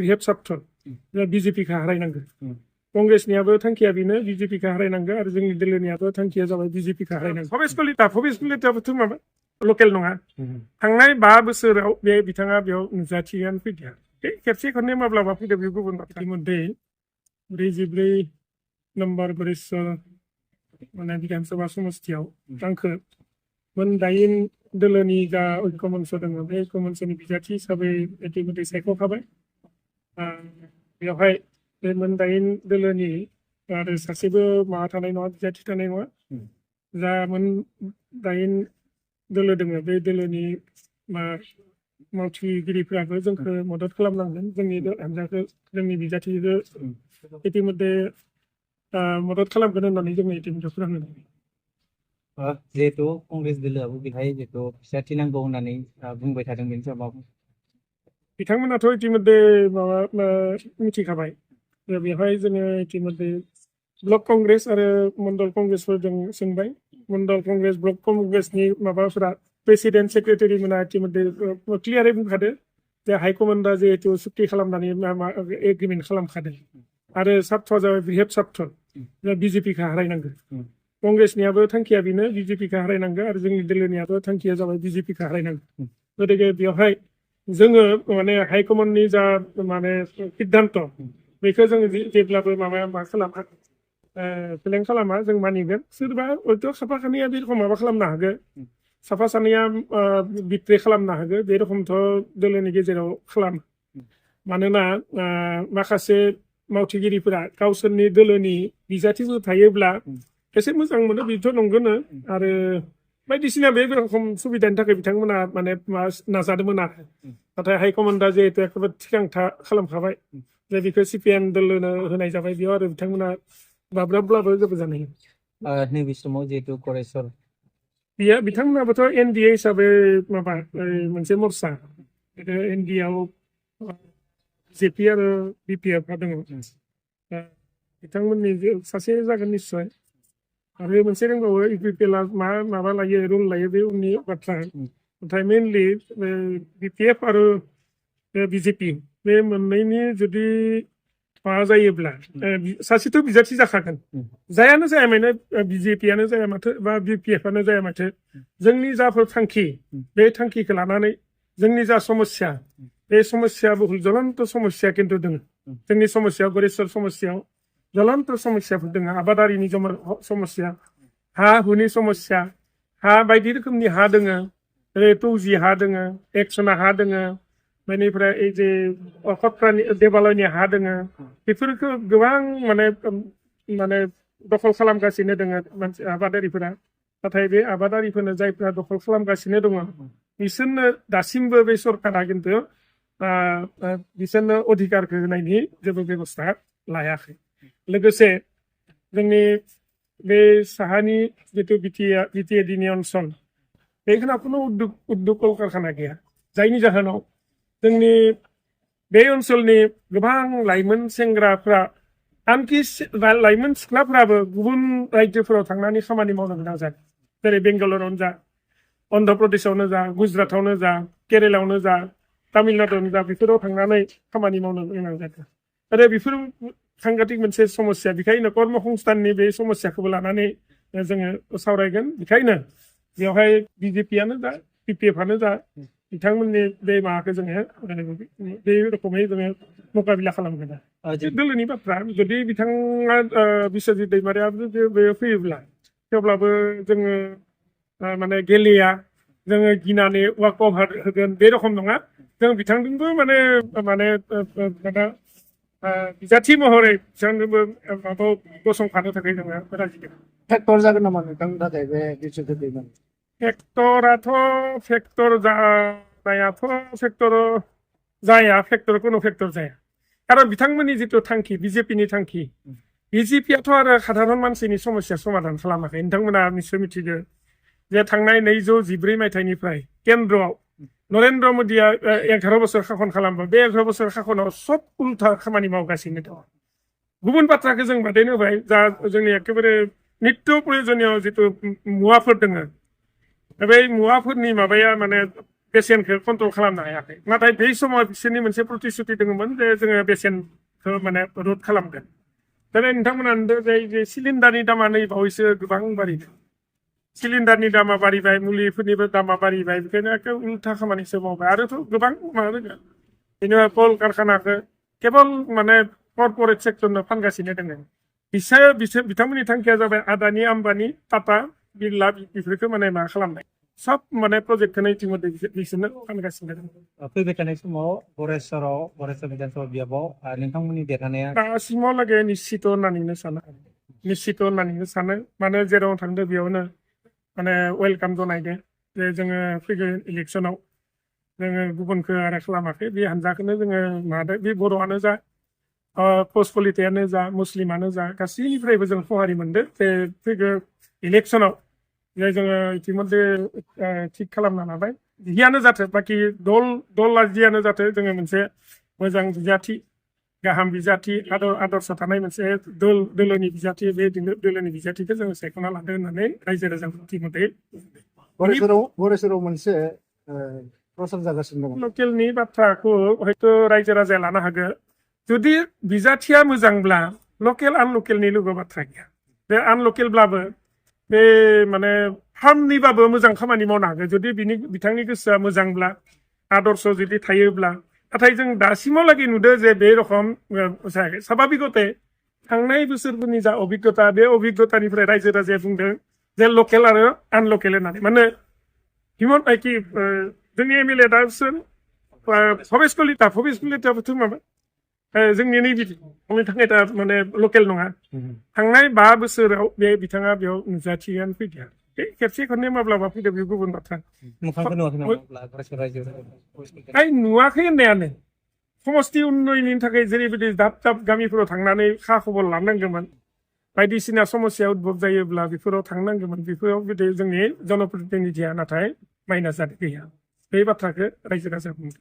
बृहत सात्र बिजेपिखौ हारायनांगौ कंग्रेसनियाबो थांखिया बेनो बिजेपिखौ हारायनांगौ आरो जोंनि दोलोनियाबो थांखिया जाबाय बिजेपिखौ हारायनांगौ भबेश कलिताबोथ' माबा लकेल नङा थांनाय 5 बोसोराव बे बिथाङा बेयाव नुजाथियानो फैदिया खेबसे खननै माब्लाबा फैदों बे गुबुन बाथ्रा 44 नम्बर बोरिसर माने विधानसभा समष्टियाव आंखौ मोन 8 दोलोनि जा ऐक्य मन्च दङ बे ऐक्य मन्चनि बिजाथि हिसाबै इतिमধ্যে सायख'खाबाय बेवहाय बे मोन 8 दोलोनि आरो सासेबो माबा थानाय नङा बिजाथि थानाय नङा जा मोन 8 दोलो दङ बे दोलोनि मावथिगिरिफ्राबो जोंखौ मदद खालामनांगोन जोंनि हान्जाखौ जोंनि बिजाथिखौ इतिमধ্যে मदद खालामगोन होननानै जोङो इतिमধ্যে फोरमायनो जिहेतु कंग्रेस दोलोआबो बेहाय जिहेतु बिजाथि नांगौ होननानै बुंबाय थादों बेनि सायाव माबा बिथांमोनाथ' इतिमধ্যে माबा मिथिखाबाय बेवहाय जोङो इतिमধ্যে ब्लक कंग्रेस आरो मण्डल कंग्रेसफोरजों सोंबाय मण्डल कंग्रेस ब्लक कंग्रेसनि माबाफोरा प्रेसिडेन्ट सेक्रेटारि मोना इतिमধ্যে क्लियारै बुंखादों जे हाइकमान्डआ जिहेतु सुक्ति खालामनानै एग्रिमेन्ट खालामखादों आरो सात्रआ जाबाय बृहत सात्र बिजेपिखौ हारायनांगौ कंग्रेसनियाबो थांखिया बेनो बिजेपिखौ हारायनांगौ आरो जोंनि दोलोनियाबो थांखिया जाबाय बिजेपिखौ हारायनांगौ गतिके बेवहाय जोङो माने हाइकमान्डनि जा माने सिद्धान्त बेखौ जोङो जेब्लाबो मा खालामा फेलें खालामा जों मानिगोन सोरबा हयथ' साफा सानैया बे रखम माबा खालामनो हागौ साफा सानैया बिट्रे खालामनो हागौ बे रखमथ' दोलोनि गेजेराव खालामो मानोना माखासे मावथिगिरिफोरा गावसोरनि दोलोनि बिजाथिफोर थायोब्ला एसे मोजां मोनो बेथ' नंगौनो आरो बायदिसिना बे रखम सुबिदानि थाखाय बिथांमोना माने नाजादोंमोन आरो नाथाय हाइकमान्डआ जिहेतु एकेबारे थिरांथा खालामखाबाय जे बेखौ Cpi-M दोलोनो होनाय जाबाय बेयाव आरो बिथांमोना बाब्राबब्लाबो जेबो जानाय नैबे समाव जिहेतु करेश्वर बेयो बिथांमोनाबोथ' NDA हिसाबै माबा मोनसे मर्चा NDAआव जेपि आरो BPF दङ बिथांमोननि सासे जागोन निस्सय आरो मोनसे दंबावो इउपिपिएलआ माबा लायो रुल लायो बे उननि बाथ्रा नाथाय मेनलि BPF आरो बिजेपि बे मोननैनि जुदि माबा जायोब्ला सासेथ' बिजाथि जाखागोन जायानो जाया माने बिजेपियानो जाया माथो बा BPFआनो जाया माथो जोंनि जाफोर थांखि बे थांखिखौ लानानै जोंनि जा समस्या बे समस्या बहुल ज्वलन्त समस्या खिन्थु दङ जोंनि समस्यायाव बोरिसर समस्यायाव ज्वलन्त समस्याफोर दङ आबादारिनि समस्या हा हुनि समस्या हा बायदि रोखोमनि हा दङ ओरै तौजि हा दङ एकसना हा दङ बेनिफ्राय এই যে खत्रानि देवालयनि हा दङ बेफोरखौ गोबां माने दखल खालामगासिनो दङ मानसि आबादारिफोरा नाथाय बे आबादारिफोरनो जायफोरा दखल खालामगासिनो दङ बिसोरनो दासिमबो बे सरकारा खिन्थु बिसोरनो अधिकारखौ होनायनि जेबो बेबस्था लायाखै लोगोसे जोंनि बे साहानि जितु बिटिएडिनि ओनसोल बेखिनियाव खुनु उद्योग कलकारखाना गैया जायनि जाहोनाव जोंनि बे ओनसोलनि गोबां लाइमोन सेंग्राफ्रा आनखि लाइमोन सिख्लाफ्राबो गुबुन रायजोफोराव थांनानै खामानि मावनो गोनां जादों जेरै बेंगालरावनो जा अन्ध्र प्रदेशआवनो जा गुजरातआवनो जा केरेलायावनो जा तामिलनाडुआवनो जा बेफोराव थांनानै खामानि मावनो गोनां जादों आरो बेफोर सांघातिक मोनसे समस्या बेखायनो कर्मसंस्थाननि बे समस्याखौबो लानानै जोङो सावरायगोन बेखायनो बेवहाय बिजेपियानो जा BPFआनो जा बिथांमोननि बे माबाखौ जोङो बे रोखोमै जोङो मुकाबिला खालामगोन दोलोनि बाथ्रा जुदि बिथाङा बिश्वजित दैमारियाबो बेयाव फैयोब्ला थेवब्लाबो जोङो माने गेलेया जोङो गिनानै वाक अभार होगोन बे रखम नङा जों बिथांजोंबो माने बिजाथि महरै बिथांजोंबो माबायाव गसंफानो थाखाय जोङो राजि दं फेक्टर जागोन नामा नोंथांनि थाखाय बे बिश्वजित दैमारि फेक्टर जानायाथ' फेक्टर जाया फेक्टर कोनो फेक्टर जाया कारन बिथांमोननि जितु थांखि बिजेपिनि थांखि बिजेपियाथ' आरो साधारन मानसिनि समस्या समाधान खालामाखै नोंथांमोना निस्सय मिथिगौ जे थांनाय 2014 मायथाइनिफ्राय केन्द्रआव नरेन्द्र मोदीया 11 बोसोर शासन खालामबाय बे 11 बोसोर शासनाव सब उल्था खामानि मावगासिनो दं गुबुन बाथ्राखौ जों बादायनो होबाय जा जोंनि एखेबारे नित्य प्रयोजनीय जितु मुवाफोर दङ बे मुवाफोरनि माबाया माने बेसेनखौ कन्ट्रल खालामनो हायाखै नाथाय बै समाव बिसोरनि मोनसे प्रतिश्रुति दङमोन जे जोङो बेसेनखौ माने रद खालामगोन दिनै नोंथांमोना नुदों जे सिलिन्डारनि दामा नै बावैसो गोबां बारिदों सिलिन्डारनि दामा बारिबाय मुलिफोरनिबो दामा बारिबाय बेखायनो एखे उल्था खामानिसो मावबाय आरोथ' गोबां माबा दङ जेनेबा कल कारखानाखौ केबल माने कर्परेट सेक्टरनो फानगासिनो दङ बिसोर बिथांमोननि थांखिया जाबाय आदानि आम्बानि टाटा बिरला बेफोरखौ माने मा खालामनाय सब माने प्रजेक्टखौनो इतिमध्य बिसोरनो फानगासिनो दङ फैबाय थानाय समाव गरेस्वर बिधानसभा बियाबाव नोंथांमोननि देरहानाया दासिमावलागै निश्चित होननानैनो सानो माने जेराव थांदों बेयावनो माने वेलकाम जनायदों जे जोङो फैगोन इलेक्सनाव जोङो गुबुनखौ आरो खालामाखै बे हानजाखौनो जोङो मादो बे बर'आनो जा पस्ट पलिटियानो जा मुस्लिमानो जा गासैनिफ्रायबो जों सहारि मोनदों जे फैगोन इलेक्सनाव जे जोङो इतिमध्य थिग खालामना लाबाय जियानो जाथों बाखि दला जियानो जाथों जोङो मोनसे मोजां बिजाथि गाहाम बिजाथि आदर्श थानाय मोनसे दोलोनि बिजाथि बे दोलोनि बिजाथिखौ जोङो सायख'ना लादों होननानै रायजो राजाखौ इतिमध्य गरेस्वराव मोनसे प्रसार जागासिनो दङ लकेलनि बाथ्राखौ हयथ' रायजो राजाया लानो हागोन जुदि बिजाथिया मोजांब्ला लकेल आनलकेलनि लोगो बाथ्रा गैया बे आनलकेलब्लाबो बे माने फार्मनिबाबो मोजां खामानि मावनो हागोन जुदि बिथांनि गोसोआ मोजांब्ला आदर्श जुदि थायोब्ला नाथाय जों दासिमावलागै नुदों जे बे रखम जायाखै साभाबिकते थांनाय बोसोरफोरनि जा अभिज्ञता बे अभिज्ञतानिफ्राय रायजो राजाया बुंदों जे लकेल आरो आनलकेल होननानै माने हिमन बायदि जोंनि एमएलए दा भबेस कलिताबोथ' माबा जोंनि नैबिदि आंनि थाखाय दा माने लकेल नङा थांनाय 5 बोसोराव बे बिथाङा बेयाव नुजाथियानो फैदिया खेबसे खननै माब्लाबा फैदों बे गुबुन बाथ्रा नुवाखै होननायानो समस्ति उन्नयननि थाखाय जेरैबायदि दाब दाब गामिफोराव थांनानै खा खबर लानांगौमोन बायदिसिना समस्या उद्भब जायोब्ला बेफोराव थांनांगौमोन बेफोराव बिदि जोंनि जनप्रतिनिधिया नाथाय माइनास जानो गैया बे बाथ्राखौ रायजो राजाया बुंदों